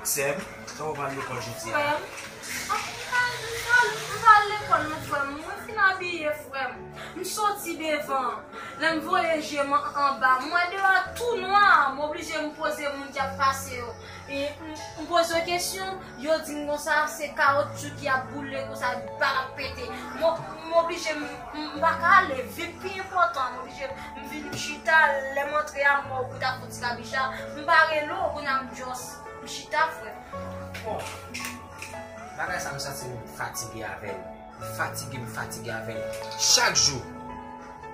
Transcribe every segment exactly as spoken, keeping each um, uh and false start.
Sè m, kòman w pral lekòl jodi a? Frè m, ah, m pa al lekòl non, frè m. Mwen fin abiye, frè m. M soti devan. Lè m voye je m anba, m wè deyò a tou nwa. M oblije m poze moun k ap pase yo. E, m, m poze yo kesyon, yo di m konsa, se kawotchou ki ap boule konsa, bal ap pete. M, m oblije, m, m, m pa ka ale, vi m pi enpòtan. M oblije, m vin, m chita, lè m antre a, m wè w pou ta fouti kabicha. M pa rele w, kounye a m just, m chita, frè. Bon, bagay sa m santi m fatige avè l. Fatige, m fatige avè l. Chak jou,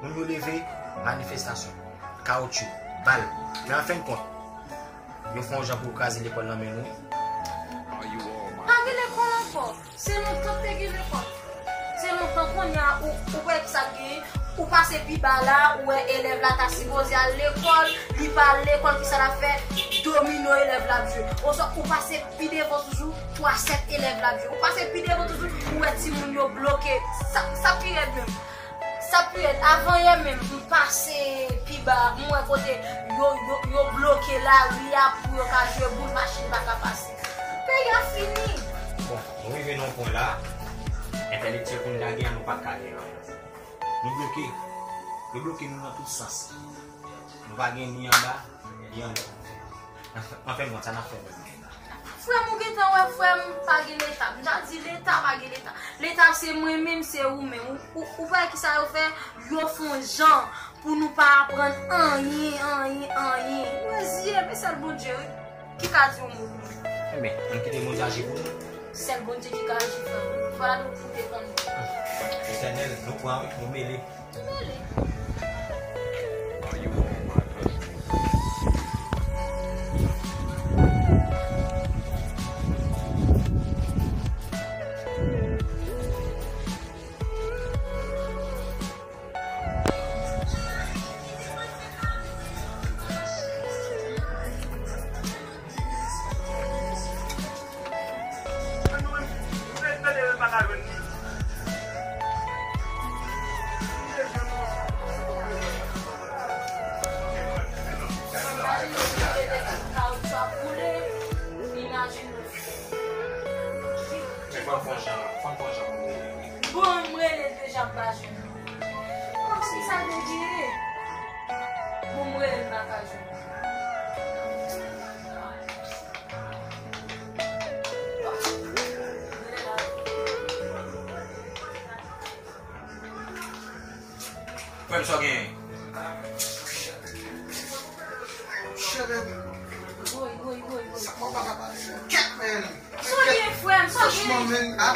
moun yo leve, manifestasyon, kawotchou, bal. Men an fen kont, yo fè yon jan pou yo kraze lekòl nan men nou. Pa gen lekòl ankò. Se lontan te gen lekòl. Se lontan kounye a, ou, ou wè ki sa k genyen. Ou pase pi ba la, ou wè elèv la ta sipoze al lekòl, li pa al lekòl, ki sa l ap fè? Domino elèv la ap jwe. Oswa ou pase pi devan toujou, twasèt elèv la ap jwe. Ou pase pi devan toujou, ou wè timoun yo bloke. Sa, sa pi rèd menm. Sa pi rèd, avan yè menm, m pase pi ba, m wè kote yo, yo, yo bloke lari a pou yo ka jwe boul, machin pa ka pase. Peyi a fini. Bon, nou rive nan yon pwen la, entèlektyèl pou n ta gen an, nou pa t ka gen anyen. Nou bloke. Yo bloke nou nan tout sans. Nou pa gen ni anba, ni anlè. Anfen, bon, sa n ap fè menm? Frè m, ou gentan wè, frè m, pa gen Leta. M ta di Leta, pa gen Leta. Leta se mwen menm, se ou menm. Ou, ou, ou pa wè kisa yo fè? Yo fè yon jan pou nou pa aprann anyen, anyen, anyen. Mwen zye, men sèl Bondye, wi, ki ka di yon mo pou nou. Enben, ann kite Bondye aji pou nou. Sèl Bondye ki ka aji, frè m. Fò la nou koute konnen. Letènèl, nou pran, wi, nou mele. Bon, m rele deja, m pa jwenn li. Kòman sa te genyen? Bon, m rele, m pa ka jwenn li. Frè m, sa w genyen? Chè, baby. Woy, woy, woy, woy. Sa mwen pa ka pale, frè m. Kèt, man. Sa w genyen, frè m? Sa w genyen? Franchman, man, ah,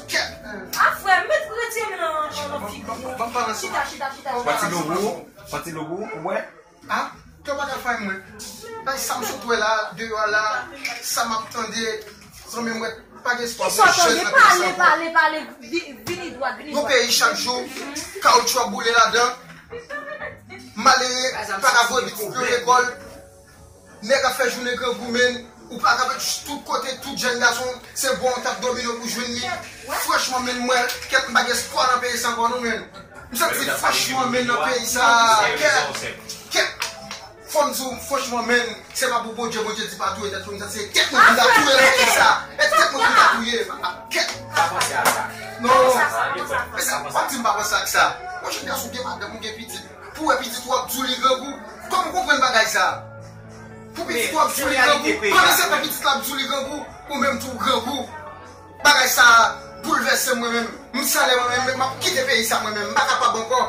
kèt, man. Ah, frè m, met, retire men nan, nan, nan figi m. Ban m, ban m, ban m balanse w. Chita, chita, chita, chita. Pran ti logo, pran ti logo, ou wè? Ah, kè w pa ka fè mwen. Bay sa m sot wè la, deyò a la, sa m ap tande, zanmi m wè, pa gen espwa pou jèn nan peyi sa ankò. Pale, pale, pale, vi-, vini dwat, vini dwat. Yon peyi chak jou, kawotchou ap boule ladan. Malere pa ka voye pitit yo lekòl. Nèg ap fè jounen grangou, menn. Ou pa ka wè tout kote, tout jèn gason, se bò yon tak domino pou jwenn li. Franchman, menn, mwen, kèt, m pa gen espwa nan peyi sa ankò, non, menn. M santi, franchman, menn, nan peyi sa, kèt, kèt. Fò m di w, franchman, menn, se pa pou Bondye, Bondye di pa touye tèt ou, m santi se tèt mwen pou m ta touye nan peyi sa. E tèt mwen pou m ta touye, kèt. Non, e sa, w ap di m pa panse ak sa. Yon jèn gason gen madanm, ou gen pitit. Pou wè pitit ou ap di w li grangou. Kòman w konprann bagay sa? Pou pitit ou ap di w li grangou. Pandan se tan pitit la ap di w li grangou, ou menm tou w grangou. Bagay sa boulvèse mwen menm. M sanlè mwen menm, m ap kite peyi sa mwen menm. M pa kapab ankò.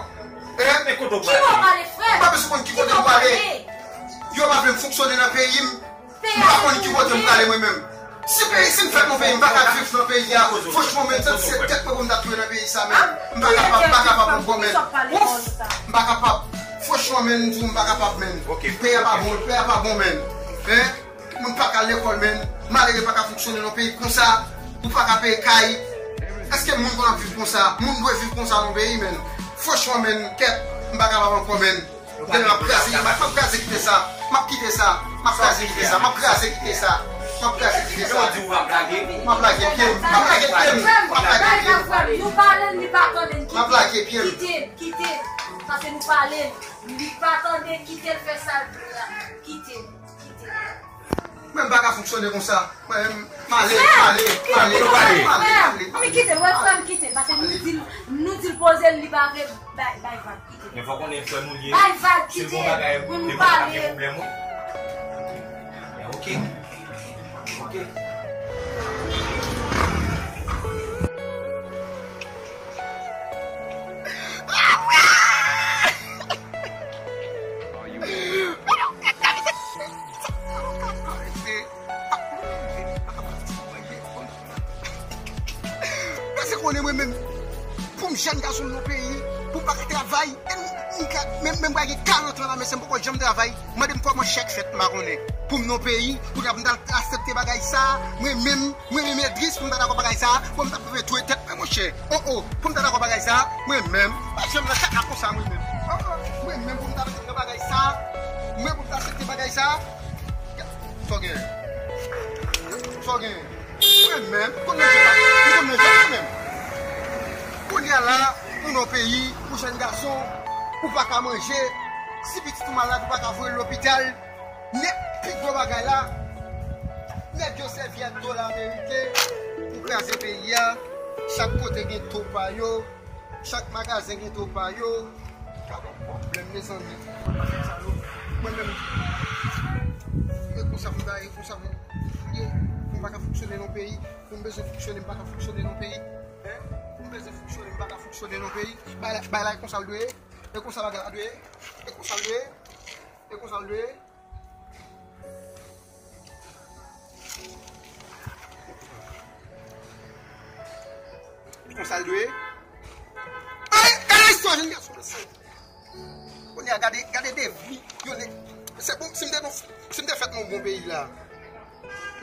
Hein? Men kote w prale? Ki bò w prale, frè? M pa bezwen konn ki kote m prale. Yo pa vle m fonksyone nan peyi m. M pa konn ki kote m prale mwen menm. Si peyi, si m fèt nan peyi, m pa ka viv nan peyi a. Franchman, menn, se tèt mwen pou m ta touye nan peyi sa, menn. M pa kapab, m pa kapab ankò, menn. Ouf! M pa kapab. Franchman, menn, m di w, m pa kapab, menn. Peyi a pa bon, peyi a pa bon, menn. Hein? Moun pa ka al lekòl, menn. Malere pa ka fonksyone nan peyi konsa. Ou pa ka peye kay. Èske moun konn ap viv konsa? Moun dwe viv konsa nan peyi, menn. Franchman, menn, kèt, m pa kapab ankò, menn. Gade, m ap kraze, m ap, m ap kraze kite sa. M ap kite sa. M ap kraze kite sa. M ap kraze kite sa. M ap kraze kite sa. M ap lage pye m. M ap lage pye m. M ap lage pye m. Nou pale l, li pa tande n. M ap lage pye m. Kite l, kite l. Paske nou pale l, li pa tande, kite l fè sa l vle a. Kite l, kite l. Mwen m pa ka fonksyone konsa. Mwen menm, m ale, m ale, m ale, m ale, m ale, m ale. Frè, kite l, wè frè m kite l, paske nou di l, nou di l poze l, li pa vle, bay, bay vag, kite l. Men fò konnen frè m ou l ye. Bay vag, kite l, pou nou pale. Pwoblèm, wi. Men oke. Oke. Pase konnen mwen menm, pou m jèn gason nan peyi, pou m pa ka travay, e m, m ka, menm, menm pa gen karant an la, mesye, m poko janm travay. Mande m kòman chèk fèt, m pa konnen. Pou m nan peyi, pou m ta aksepte bagay sa, mwen menm, mwen menm Edris, pou m ta dakò bagay sa, pou m ta fè touye tèt mwen, monchè. O, o, pou m ta dakò bagay sa, mwen menm, pa janm nan kaka konsa, mwen menm. O, o, mwen menm, pou m ta aksepte bagay sa, mwen pou m ta aksepte bagay sa. Sa w gen? Sa w gen? Mwen menm, konbyen jou, m konbyen jou mwen menm? Kounye a la, ou nan peyi, ou jèn gason, ou pa ka manje, si pitit ou malad, ou pa ka voye l lopital, nèg pi gwo bagay la, nèg yo sèvi ak dola ameriken pou kraze peyi a, chak kote gen to pa yo, chak magazen gen to pa yo. Gade yon pwoblèm, mezanmi. Mwen pa fè sa, non. Mwen menm, e konsa m ta ye, e konsa m ye. M pa ka fonksyone nan peyi. Pou m bezwen fonksyone, m pa ka fonksyone nan peyi. Hein? Pou m bezwen fonksyone, m pa ka fonksyone nan peyi. Bay la, bay la, e konsa l dwe ye. E konsa bagay la dwe ye. E konsa l dwe ye. E konsa l dwe ye. Konsa l dwe ye. Ay, gade istwa jèn gason, mesye. Kounye a, gade, gade de vi yo ne. Se bon, si m te, si m te fèt nan bon peyi la.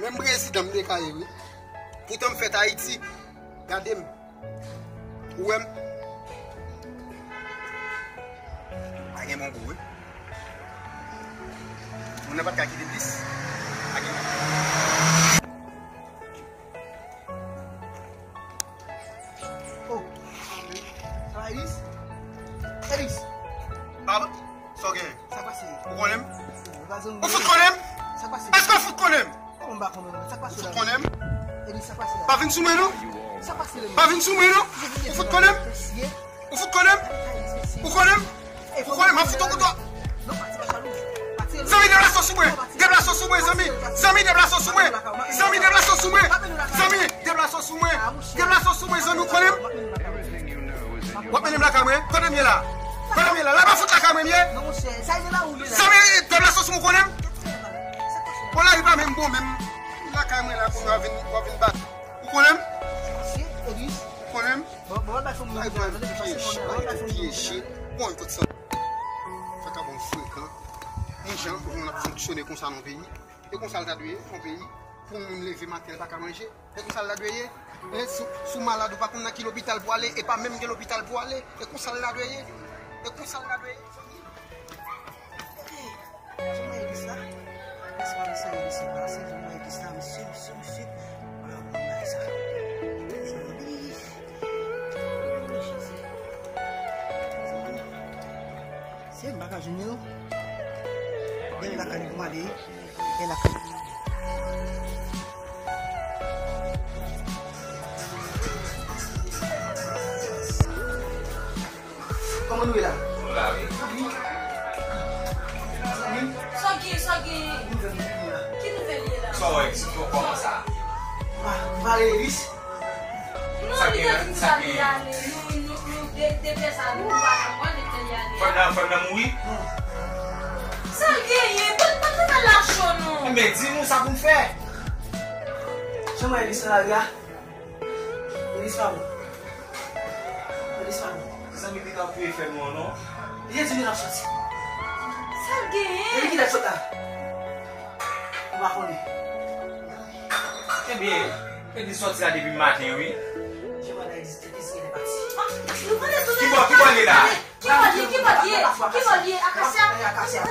Menm prezidan m te ka ye, wi. Poutan m fèt Ayiti. Gade m. Ou wè m? Pa gen bon gou, wi. Moun nan pa t ka kite plis. Pa gen bon gou. Oh. Sa va, Elis? Elis! Bab, sa w gen? Sa pase? Ou konnen m? Ou fout konnen m? Sa pase? Èske w fout konnen m? Kòman m pa konnen w? Sa k pase la? Ou fout konnen m? Elis, sa k pase la? Pa vin sou mwen, non. Sa k pase la? Pa vin sou mwen, non. Ou fout konnen m? Ou fout konnen m? Ou konnen m? Ou konnen m? M ap fout yon kout. Zanmi, deplase w sou mwen. Deplase w sou mwen, zanmi. Zanmi, deplase w sou mwen. Zanmi, deplase w sou mwen. Zanmi, deplase w sou mwen. Deplase w sou mwen, zanmi, ou konnen m? W ap mennen m lakay mwen? Kote m ye la? Kote m ye la? La pa fout lakay mwen m ye? Zanmi, deplase w sou mwen, ou konnen m? Bon, lari pa menm bon menm. Lakay mwen la, kounye a w ap vin, w ap vin bat. Ou konnen m? Ou konnen m? Ay, pyeje, pyeje. Bon, kote sa? Sa ka bon frekan. Yon jan pou moun ap fonksyone konsa nan peyi. E konsa l ta dwe ye, yon peyi. Pou moun leve maten, l pa ka manje. E konsa l ta dwe ye. E si, si w malad, ou pa konn nan ki lopital pou ale, e pa menm gen lopital pou ale. E konsa l ta dwe ye. E konsa l ta dwe ye. Jan Elis la? Elis pa desann, Elis se pase. Jan Elis la, mesye, mesye, mesye. Ala bon bagay sa. Jezi. Se m pa ka jwenn yo. Gen lakay pou m ale. Gen lakay. Kòman nou ye la? Nou la, wi. Zanmi. Sa w gen, sa w gen? Nouvèl nou gen la. Ki nouvèl ye la? Sa w wè, si w kòman sa? Ah, m pale Elis. Non, li te di m sa li ale. Nou, nou, nou, de, de pye sa, nou pa konprann de pye li ale. Fanm nan, fanm nan mouri? Non. Sa l genyen? Pa, pa fè fè lacho, non. Enben, di nou sa pou n fè. Jan mwen Elis nan lari a? Elis pa bon. Elis pa bon. Zanmi, li t ap veye fè nou an, non. Li te di nou n ap soti. Sa l genyen? Depi kilè l sot la? Ou pa konnen. Ebyen, Elis soti la depi maten, wi. Ki bò, ki bò l ye la? Ki bò l ye? Ki bò l ye? Ki bò l ye? Akasya? Akasya.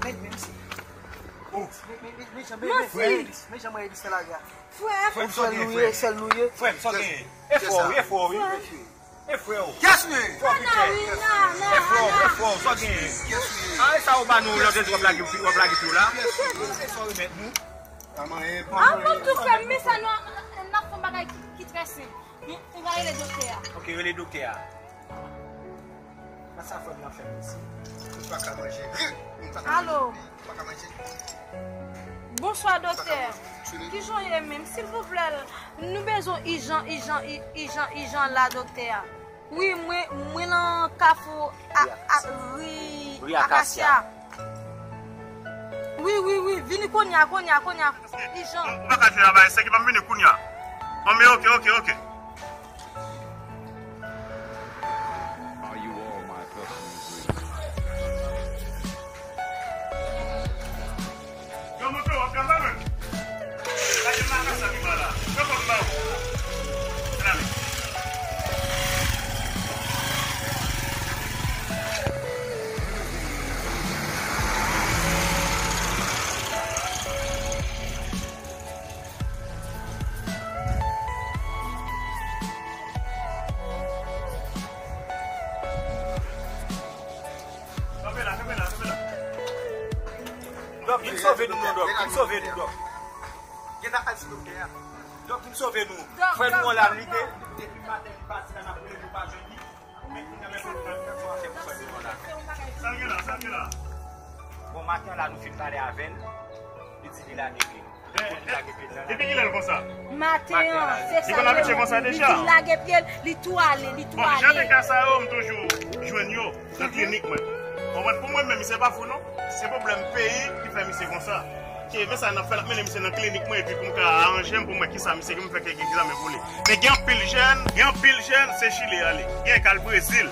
Nèg menm se. Men, men, men, men jan, men, men, men, men jan mwen egziste la, gars. Frè. Frè m, sa w gen, frè? Sèl nou ye, sèl nou ye. Frè m, sa w gen? E frè w, e frè w, wi. E frè w. Yes, wi. Frè w, pita. E frè w, e frè w, sa w gen? Yes, wi. A, e sa w ba nou, lòt jou w ap lage, w ap lage tou la. Yes, wi. E sa w remèt nou? Pa manyen, pa manyen. An, bon, tou frè m, men sa nou, n ap fè yon bagay ki, ki trè senp. Nou, nou va rele doktè a. Ok, rele doktè a. Sa frè m nan fè m isi. Mwen pa ka manje. Mwen pa ka manje. Alo. Mwen pa ka manje. Bonswa, doktè. Kijan w ye menm? Silvouplè, nou bezwen ijan, ijan, i- ijan, ijan la, doktè. Wi, mwen, mwen nan kafou a, a, ri Ri Akasya. Akasya. Wi, wi, wi, vini kounye a, kounye a, kounye a. Ijan. Ou pa ka jwe a bay, se ki pa m vini kounye a. Anben, ok, ok, ok. Are you all my customers? Yo, moto, w ap gade mwen? Gade makak sa ki ba la. Yo, kòm ba ou. Gade. Kanpe la, kanpe la, kanpe la. Dòk, vin sove nou, non, Dòk. Vin sove nou, Dòk. Gen nan al si doktè a. Dòk, vin sove nou. Frè nou an la, li te, depi maten, li pati la, n ap rele nou pa jwenn li. Bon, maten la, nou fin pale avè l. Li di li lage pye l. Li konn lage pye l nan la. Depi kilè l konsa? Maten an, se sa. Li konn abitye konsa deja? Li di l lage pye l, li tou ale, li tou ale. Bon, jan de ka sa yo, m toujou jwenn yo nan klinik mwen. Konprann? Pou mwen menm, misye pa fou non. Se pwoblèm peyi ki fè misye konsa. Ke men sa n ap fè, n ap mennen misye nan klinik mwen epi pou m ka aranje m pou m wè kisa misye gen pou m fè kèk egzamen pou li. Men gen anpil jèn, gen anpil jèn, se Chili y ale. Gen k al Brezil,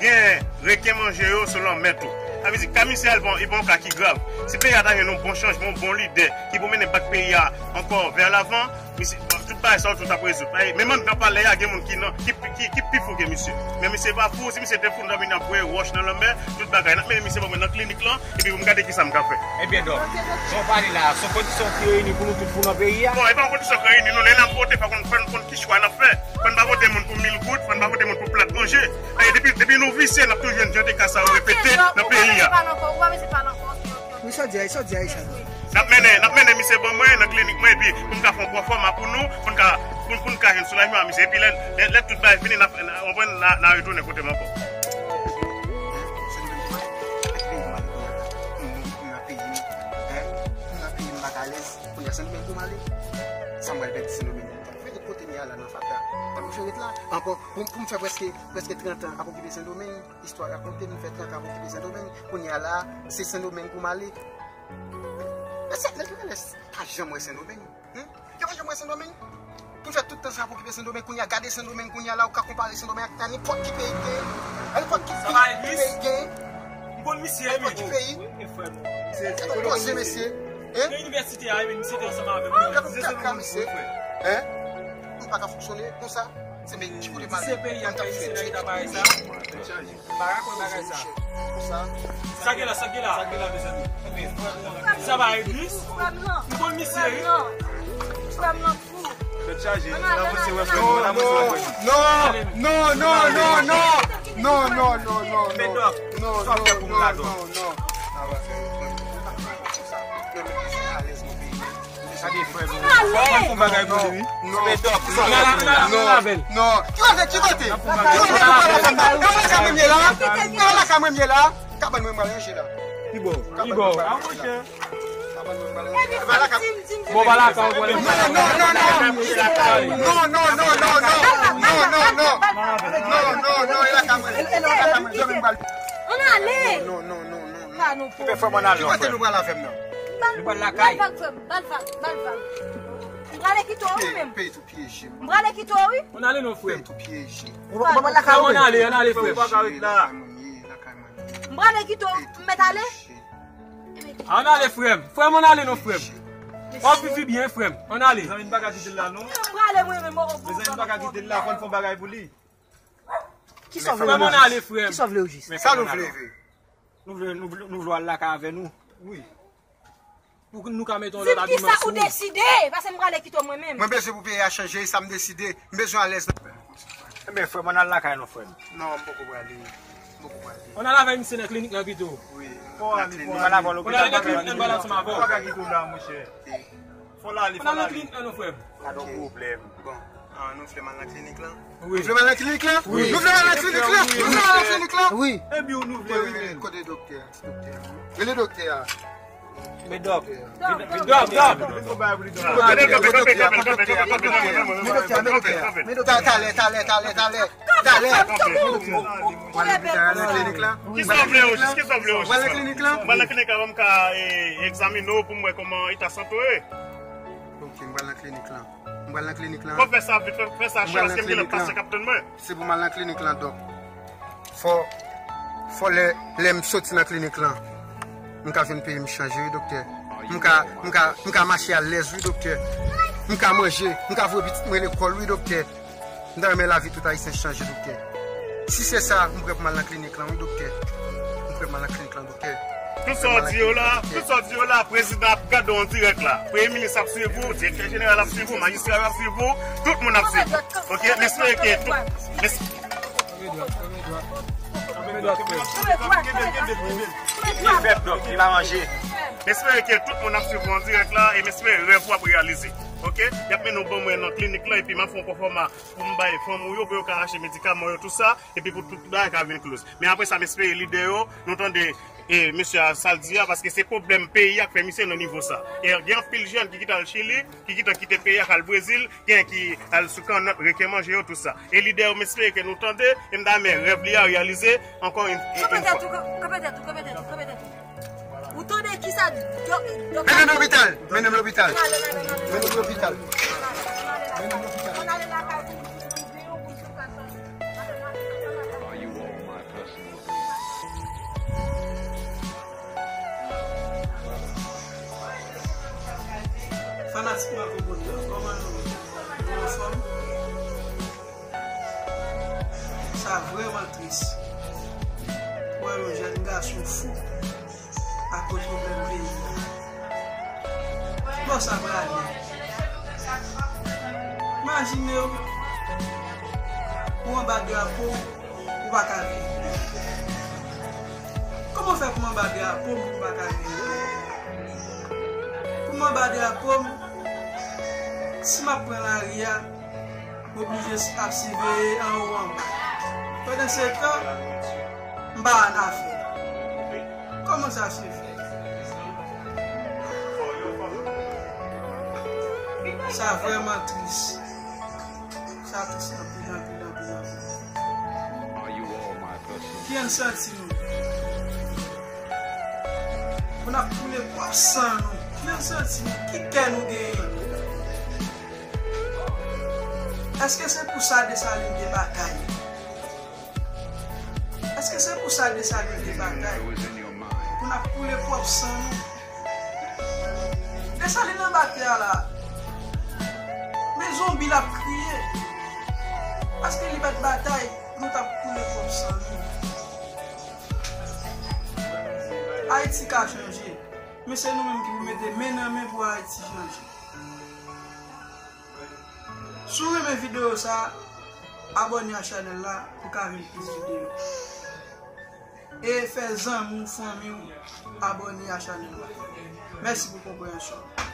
gen reken manje yo sou lanmè tou. Sa vle di, ka misye al bon, e pa yon ka ki grav. Si peyi a ta jwenn yon bon chanjman, yon bon lidè ki pou mennen bak peyi a ankò vè lavan, misye, tout bagay sa yo tout ap rezoud. Men menm nan palè a, gen moun ki nan, ki, ki, ki pi fou ke misye. Men misye pa fou, si misye te fou, n ta vin ap voye wòch nan lanmè, tout bagay. N ap mennen misye ban mwen nan klinik lan, epi pou m gade kisa m ka fè. Ebyen, Dòk, jan w pale la a, se yon kondisyon ki reyini pou nou tout pou nan peyi a? Bon, e pa yon kondisyon ki reyini, non, lè n ap vote, fò n, fò n konn ki chwa n ap fè. Fò n pa vote moun pou mil goud, fò n pa vote moun pou plat manje. E depi, depi nou visye, n ap toujou jwenn jan de ka sa yo repete nan peyi a. Wi, sa w di a, sa w di a, sa w di a. N ap mennen, n ap mennen misye ban mwen nan klinik mwen, epi pou m ka fè yon pwofòma pou nou, pou n ka, pou, pou n ka jwenn soulajman a misye. Epi lè, lè, lè tout bagay fini, n ap, n ap, n ap, n ap retounen kote m ankò. Kounye a Sendomeng pou m ale. Sa m pral pèdi Sendomeng. Fè tout kote m ye a la nan fatra. Fò m fè ret la. Ankò, pou, pou m fè prèske, prèske trant an ap okipe Sendomeng. Istwa rakonte m fè trant an ap okipe Sendomeng. Kounye a la, se Sendomeng pou m ale. Mesye, Nèg Kanales pa janm wè Sendomeng. Yo pa janm wè Sendomeng. Pou fè tout tan sa ap okipe Sendomeng, kounye a gade Sendomeng, kounye a la ou ka konpare Sendomeng ak nan nenpòt ki peyi ki genyen. Nan nenpòt ki peyi ki genyen. M konn misye, wi. Nenpòt ki peyi. Se yon koze, mesye. Hein? Nan inivèsite a, wi, misye te ansanm avè m. Gade yon kaka, mesye. Hein? Nou pa ka fonksyone konsa. Se men ki kote mal. Se peyi a, peyi se nan eta parèy sa. M pa ka kwè bagay sa. Sa gen la, sa gen la. Sa gen la, mezanmi. Sa va, Edris? M konn misye, wi. Frè m nan fou. Tèt chaje, n avanse wè frè nou, n avanse wè frè nou. Non, non, non, non, non. Non, non, non, non, non. Fè dòk. Non, sa w fè pou m la, dòk. Non, non, non. Gade frè nou. Fò mwen fè yon bagay pou li, wi. Non. Fè dòk. Non, non, non, non. Ki kote, ki kote? Ki kote pou pale avè m nan? Nan lakay mwen m ye la. Nan lakay mwen m ye la. Kabann mwen m al ranje la. Ki bò? Ki bò? Kabann mwen m al ranje la. Kabann mwen m al ranje la. Bon, ba lakay ou pral. Non, non, non, non. Non, non, non, non, non. Non, non, non. Non, non, non, e lakay mwen. E lakay mwen. Dòmi m pral. Ann ale. Non, non, non, non, non. Kipè frè m ann ale non, frè. Ki kote nou pral avè m nan? Nou pral lakay. Bal vag, frè m. Bal vag, bal vag. M prale kite w wi menm. Peye tou pye je. M prale kite w wi. Ann ale non, frè m. Peye tou pye je. Ou pa lakay ou menm? Ann ale, ann ale, frè m. Ou pa ka ret la. M prale kite w, m mèt ale. Ann ale, frè m. Frè m, ann ale non, frè m. W ap viv byen, frè m. Ann ale. Mezanmi, n pa ka kite l la, non. M prale mwen menm. Mezanmi, n pa ka kite l la, fò n fè yon bagay pou li. Kisa w vle? Frè m, ann ale, frè m. Kisa w vle o jis? Sa nou vle? Nou vle, nou vle, nou vle w al lakay avè nou. Wi. Pou nou ka mete yon lòt abiman sou ou. Di m kisa ou deside, paske m prale kite w mwen menm. Mwen bezwen pou peyi a chanje, e sa m deside. M bezwen alèz. Ebyen, frè m, ann al lakay nou, frè m. Non, m poko prale. M poko prale. Ann al avèk misye nan klinik lan pito. Wi, ann al klinik. Ann al avè w lopital. Ann al nan klinik lan, ann al ansanm avè w. Ou pa ka kite w la, monchè. Fò l ale, fò l ale. Ann al nan klinik lan, non, frè m. Pa gen pwoblèm. Bon. Ah, nou vle m al nan klinik lan? Wi. Nou vle m al nan klinik lan? Wi. Nou vle m al nan klinik lan? Wi. Nou vle m al nan klinik lan? Wi. Ebyen, nou vle, wi, men. Kote doktè a? Doktè a. Rele doktè a. Men dòk. Dòk, dòk. Talè, talè, talè, talè. Talè. Wale klinik la. Kisa w vle, Osis? Kisa w vle, Osis? Wale klinik la. Wale klinik la, ban m ka, eh, egzamine w pou m wè kòman eta sante w ye. Ok, m pral nan klinik lan. M pral nan klinik lan. Fò fè sa vit, fè, fè sa cho, paske m gen lòt pasyan k ap tann mwen. Se pou m al nan klinik lan, dòk. Fò, fò lè, lè m soti nan klinik lan, m ka vin peyi m chanje, wi, doktè. M ka, m ka, m ka mache alèz, wi, doktè. M ka manje, m ka voye pitit mwen lekòl, wi, doktè. M ta renmen lavi tout Ayisyen chanje, doktè. Si se sa, m prè pou m al nan klinik lan, wi, doktè. M prè pou m al nan klinik lan, doktè. Tout sa w di yo la, tout sa w di yo la, prezidan ap gade w an dirèk la. Premye minis ap swiv ou, direktè jeneral ap swiv ou, majistra yo ap swiv ou, tout moun ap swiv ou. Ok, m espere ke tout, m es- Li fèb, dòk, li pa manje. M espere ke tout moun ap swiv ou an dirèk la, e m espere rèv ou ap reyalize. Ok? Y ap mennen w ban mwen nan klinik lan, epi m ap fè yon pwofòma pou m bay fanmi w yo, pou yo ka achte medikaman yo, tout sa, epi pou tout bagay ka vin close. Men apre sa, m espere lidè yo, nou tande, e, mesye a sa l di a, paske se pwoblèm peyi a k fè misye nan nivo sa. E gen anpil jèn ki kite al Chili, ki gentan kite peyi a k al Brezil, gen ki al sou kannòt, reken manje yo, tout sa. E lidè yo, m espere ke nou tande, e m ta renmen rèv li a reyalize ankò yon, yon fwa. Kanpe tèt ou, kanpe tèt ou, kanpe tèt ou, kanpe tèt ou. Ou tande kisa dòk, dòk... Mennen m lopital, mennen m lopital. Mennen m lopital. Mennen m lopital. Fanatik Marco Bonheur, kòman nou ye? Nou anfòm? Sa vrèman tris. Wè yon jèn gason fou akoz pwoblèm peyi a. Bò sa prale. Imajine w, ou anba drapo, ou pa ka viv. Kòman fè pou m anba drapo m, pou m pa ka viv? Pou m anba drapo m, si m ap pran lari a, m oblije ap siveye anwo anba. Pandansetan, m pa annafè. Kòman sa se fè? Sa vrèman tris. Sa tris anpil, anpil, anpil, anpil. Ki jan n santi nou? Pou n ap koule pwòp san nou. Ki jan n santi nou? Ki kè nou genyen? Èske se pou sa Desalin te batay? Èske se pou sa Desalin te batay? Pou n ap koule pwòp san nou? Desalin anba tè a la. Men zonbi l ap kriye. Paske li pa t batay, nou t ap koule pwòp san nou. Ayiti ka chanje. Men se nou menm ki pou mete men nan men pou Ayiti chanje. Si w renmen videyo sa, abòne a chanèl la pou ka vin plis videyo. E fè zanmi w, fanmi w abòne a chanèl la. Mèsi pou konpreyansyon w.